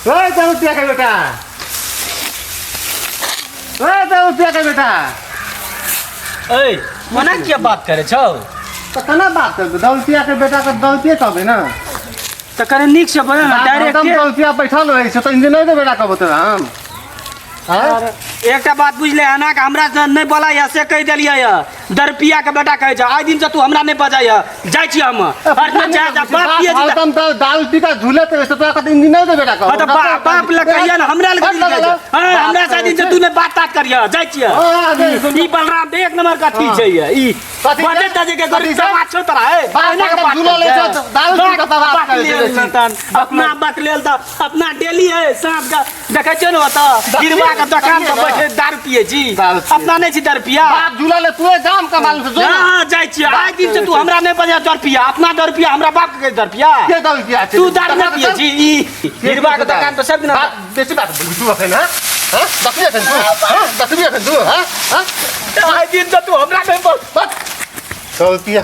ओए दारू पिया के बेटा, ओए दारू पिया के बेटा। ए ओना किया बात करे छौ? तऽ केना बात करबै? दारू पिया के बेटा के दारू पिए कहबै ने। तऽ कने नीक से बोल ना, डायरेक्ट एकदम दारू पिया बैठल रहै छै तऽ इंजीनियर के बेटा कहबो तोरा हम? आँय? एकटा बात बुझले, एना के हमरा से नहि बोलाय से कहि देलियै यऽ, दरपिया के बेटा कहै छै। आइ दिन से तू हमरा नहि बजाय, जाइ छी हम। हर जा जा, बाप पिए छी। हरदम तऽ दारू पी कऽ झूलैत रहै छै, तोरा कहतै इंजीनियर के बेटा कहबो। हाँ तऽ बाप लग कहिया ने, हमरा लग कथी कहै छै? हाँ, हमरा से दिन से तू नहि बात तात करिय, जाइ छियै। हाँ, हाँ, सुन। ई बलराम एक नंबर के अथी छै ये, ई कथी छै? बजे तजे के गरीब कथी छै? समाज छौ तोरा, ए, बाप एना के एकदम बात झूलल करै छै, छै। तऽ दारू पी कऽ तऽ बात बात करै छै लेल बेसी। ने तहन, अपना बक लेल तऽ अपना डेली है साँझ के देखै छियै ने ओतऽ गिरवा के दोकान पर बैठे दारू पियै छी। दारू पियै। अपना नहि छी दारू पिया। बाप झूलल है, तू गाम के मालूम छै, जो ना। हाँ, जाइ छियै। आइ दिन से तू हमरा नहि बजा दारू पिया, अपना दारू पिया, हमरा बाप के कहै दारू पिया। के दारू पिया छै? तू दारू नहि पियै छी, ई गिरवा के दोकान पर सब दिन बात बेसी बात बोलबी तू अखन, हाँ? हाँ? देखबी अखन तू? हाँ? देखबी अखन तू? हाँ? हाँ? आइ दिन से तू हमरा नहि बोल। बस। दारू पिया।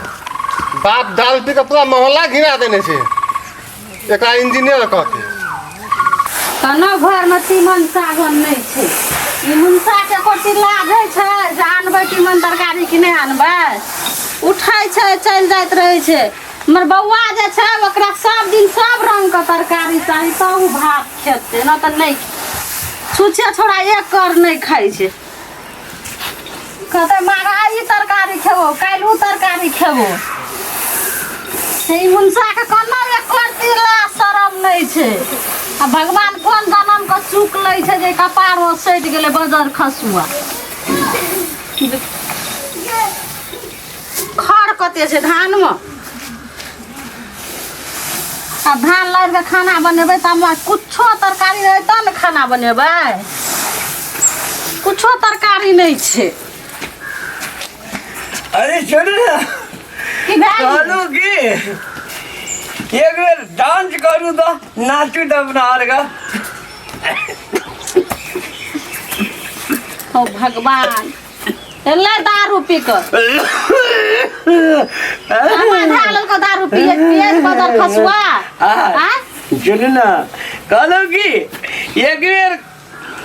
बाप दारू पी के पूरा मोहल्ला घिना देने छै। एकरा इंजीनियर कहतै। केना घरमे तीमन सागन नहि छै, ई मुनसाके कोटी लागै छै जे आनबै तीमन तरकारी कि नहि आनबै। उठै छै चलि जाइत रहै छै। हमर बौआ जे छै ओकरा सब दिन सब रङ्गके तरकारी चाही तब ओ भात खेतै, नहि तऽ नहि। छुच्छे छोड़ा एक कर नहि खाइ छै। कहतै माँ आइ ई तरकारी खेबो, काल्हि ओ तरकारी खेबो। ई मुनसाके कोना एक करती ला शरम नहि छै। आ भगवान कोन जनम के चूक लै छै जे कपार मे सटि गेलै बजर खसुआ। खर कते छै धानमे, आ धान लाबि कऽ खाना बनेबै तऽ हमरा कुछो तरकारी रहै तब ने खाना बनेबै। कुछो तरकारी नहि छै। अरे छोड़ू ने। की भए गेलै? कहलहुँ की एक बेर डांस करू तऽ नाचू तऽ अपना आर का। ओ भगवान, एलै दारू पी कऽ धए लेलको दारू पिए पिए बदर खसुआ। आँय? सुनू ने, कहलहुँ की एक बेर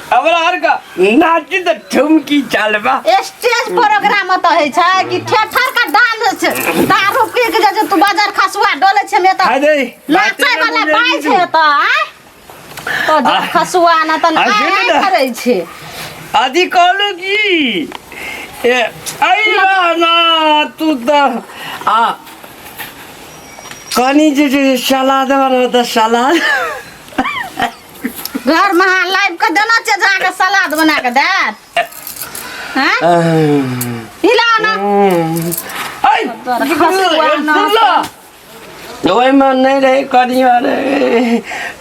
हमरा आर का नाची तऽ ठुमकी चलबा। स्टेज प्रोग्राम तऽ होइ छै कि थिएटर का डांस छै? दारू पी के जे तू बजर खसुआ डोलै छै मे तऽ अरे नाचै वाला पाइ छै तऽ आँय? तो जे खसुआ न तऽ आ, सुनू आँय ने। करै छै। अथी कहलहुँ की ए अरे ना तू तऽ आ कनि जे छै सलाद बनबऽ तऽ सलाद घर में अहाँ लाबि कऽ देना छै जाके सलाद बना कऽ देत। हैं, हिला ना। ऐ, तोरा खसुआ न। सुनला ओहिमे नहि रहै कनि, अरे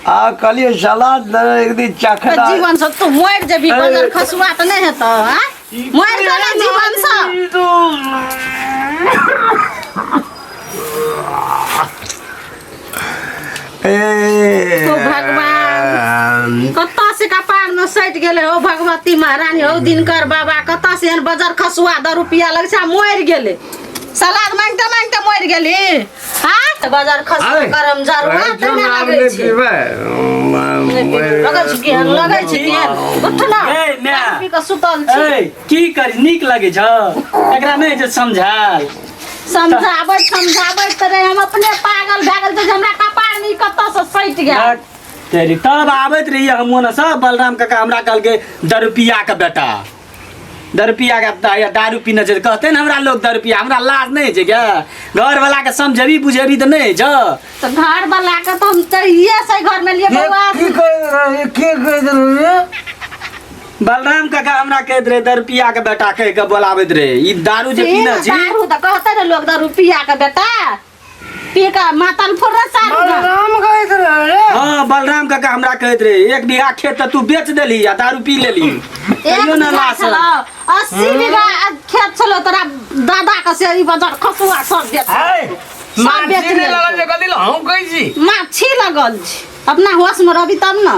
आ कहलियै सलाद दे एक दिन चखना। जीवन से तू मरि जेबही, बजर खसुआ तऽ नहि हेतौ। आँय, मरि जो ने जीवन से। ए ओ भगवान, कतऽ से कपार में सटि गेलै? हो भगवती महारानी, हो दिनकर बाबा, कतऽ से एहन बजर खसुआ दारू पिया लग छै आ मरि गेलै। सलाद मांगते मांगते मरि गेली। हाँ, बजर खसुआ अरे, गरम जरुआ तेना लगै छै। नहि पीबै। लगै छै केहन, लगै छै केहन। उठ ना। ए, माय। दारू पी कऽ सुतल छी। ए, की करी, नीक लगै छौ एकरा नहि जे समझायल? समझाबैत समझाबैत तऽ रहे, हम अपने पागल भए गेल जे हमरा कपार में ई कतऽ से सटि गेल। तेरी तब आबैत रहियै हम ओने से, बलराम काका हमरा कहलकै दरुपिया के बेटा, दरुपिया के या दारू पीने छै। कहते ने हमरा लोग दरुपिया, हमरा लाज नहि होइ छै गे? घर वाला के समझेबी बुझेबी तऽ नहि होइ छौ। तऽ घर वाला के तऽ हम चाहिए से घर में लिए बौआ। की कहि रहे, की कहि रहे? बलराम काका हमरा कहैत रहे दरुपिया के बेटा कहि के बोलाबैत रहे, ई दारू जे पीने छी। दारू तऽ कहते ने लोग दारू पिया के बेटा, पी के मातल फुर्र सारू। बलराम कहैत रहे रे? हाँ, बलराम काका हमरा कहैत रहे एक बीघा खेत तऽ तू बेच देली आ दारू पी लेली। एक कहियो ने बीघा लाश छलौ, 80 बीघा खेत छलौ तोरा दादा के, से ई बजर खसुआ सब बेच है सब माछी बेच नहि लेलकै। लगल छै, कथी लए हम कहै छी? माछी लगल छै, अपना होश में रहबी तब ने।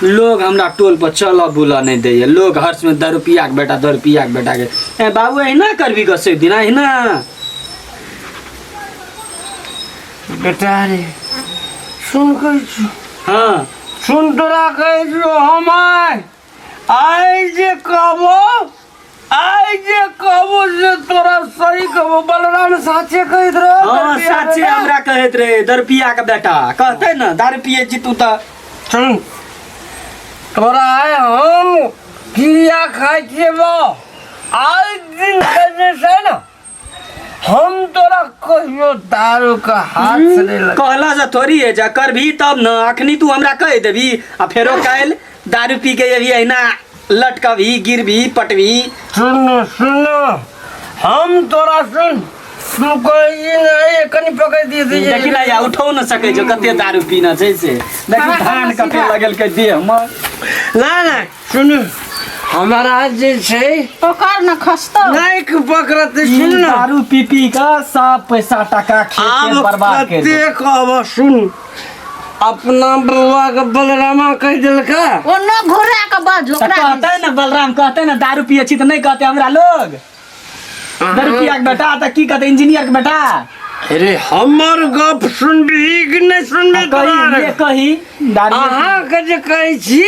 लोग हमरा टोल पर चलऽ बुलऽ नहि दैया। लोग हर्ष में दरुपिया के बेटा, दरुपिया के बेटा के। ए बाबू, अहिना करबी गसे दिन अहिना? बेटा रे, सुन, कहै छी। हाँ। सुन तोरा कहै छियौ हम आइ आइ जे कहबो आइ जे कहबो से तोरा सही कहबो बलराम साचे कहैत रहो हाँ साचे हमरा कहैत रहे दरपिया के बेटा कहते न दारू पिए छी तू तऽ सुन तोरा आइ हम क्रिया खाइ छियै बा आइ दिन के जे छै ने हम तोरा कहियो दारू के हाथ से नहीं लग कहला से थोड़ी है जा करभी तब न अखनी तू हमरा कह देबी आ फेरो काल्हि दारू पी के अभी अहिना लटकबी गिरबी पटबी सुन सुन हम तोरा सुन तू कही नहीं कनी पकड़ दिए देखी ना या उठो न सकै छौ कते दारू पीना छै से देखी धान कते लगेलकै देह मे ना ना सुन हमारा जे छै पकड़ न खसतो नहीं पकड़त सुन ना दारू पी पी के सब पैसा टका खेत आब के बर्बाद कर कते कहब सुन अपना बउआ के बलरामा कहि देलका ओ न घुरा के बाजू तऽ ओकरा कहते ने बलराम कहते ने दारू पिए छी तऽ नहीं कहते हमरा लोग दारू पिया के बेटा तऽ की कहते इंजीनियर के बेटा अरे हमर गप सुनबही कि नहि सुनबही कही तोरा ये कही दारू अहाँके जे कहै छी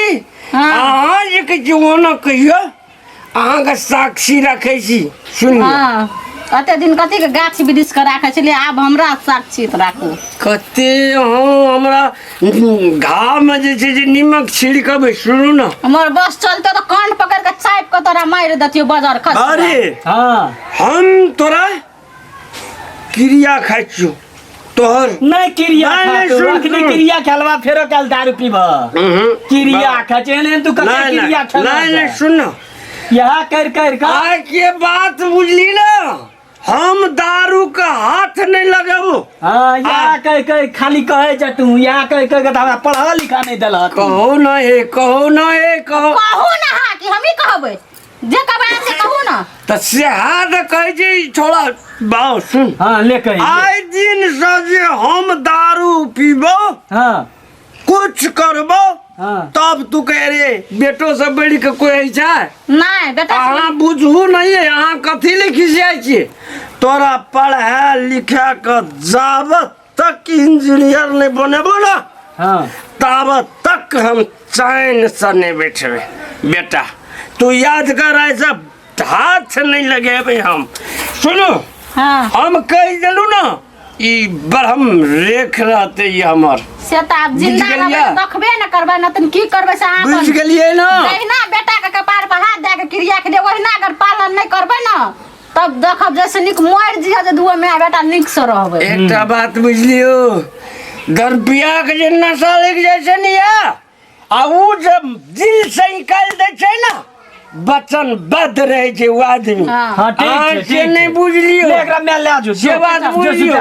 हाँ। अहाँ जे कहै छी ओना कहियौ अहाँके साक्षी रखै छी सुनियौ हाँ कते दिन कथी के गाछ वृक्ष के राखै छलियै आब हमरा साक्षी राखू कते अहाँ हमरा घावमे जे छै जे नीमक छिड़कबै सुनू ने हमर बस चलते तऽ कान पकड़ के चापि के तोरा मारि देतियौ बजर खस अरे हाँ हम तोरा क्रिया खाइ छियौ तोहर नहीं क्रिया नहीं, नहीं, खा तू सुन, अखनी सुन। क्रिया खेलबा फेरो काल दारू पीब क्रिया खा छै एहन एहन तू कते नहीं क्रिया नहीं खेलबा नहीं नहीं सुन न यहाँ कर कर का आइ के बात बुझली ना हम दारू के हाथ नहीं लगेबो हाँ यहाँ कह कह खाली कहे जा तू यहाँ कह कह के तऽ हमरा पढ़ा लिखा नहीं देलह तू। कहो ना हे कहो ना हे कहो कहू ना हाँ कि हमही कहबै जे कहबै से कहू ना तऽ सेहा तऽ कहै छै ई छोड़ा बाउ सुन हाँ ले कही आइ दिन से जे हम दारू पीबो हाँ कुछ करबो हाँ तब तू कह रे बेटो से बढ़ि के कोई होइ छै नहीं बेटा अहाँ बुझू नहीं अहाँ कथी ले खिसियाइ छियै तोरा पढ़ा लिखा के जाबत तक इंजीनियर नहीं बनेबो ना हाँ ताबत तक हम चैन से नहीं बैठबे बेटा तू याद कर ऐसा हाथ नहीं लगेबे हम सुनो हाँ हम कह देलू ना ई ब्रह्म रेख रहते ई हमर से तऽ आब जिंदा बुझि रहबै गेलियै? तऽ देखबे ने करबै न तऽ की करबै से अहाँ बुझि अपन गेलियै ना जहिना बेटा के कपार पर हाथ दए के क्रिया के ओहिना अगर पालन नहि करबै ने तब देखब जैसे नीक मरि जिय जे दुओ माय बेटा नीक से रहबै एकटा बात बुझलियो दरपिया के जे नशा लागि जाइ छै ने या आ उ जे दिल से निकालि दै छै ने वचनबद्ध रहै छै ओ आदमी हाँ। हाँ ठीक अहाँ छै से ठीक नहि छै। बुझलियो ले एकरा मैं ले जो से बात बुझलियो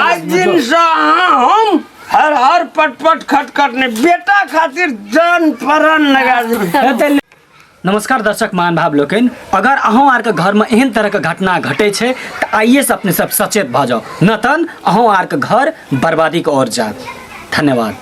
आज दिन से अहाँ हम हर हर पट पट खट खट नहि बेटा खातिर जान प्राण लगा देबै नमस्कार दर्शक महानुभाव लोकनि अगर अहूँ आरके घरमे एहन तरहके घटना घटै छै तऽ आइए से अपने सब सचेत भऽ जाउ न तन अहूँ आरके घर बर्बादीके ओर जायत धन्यवाद।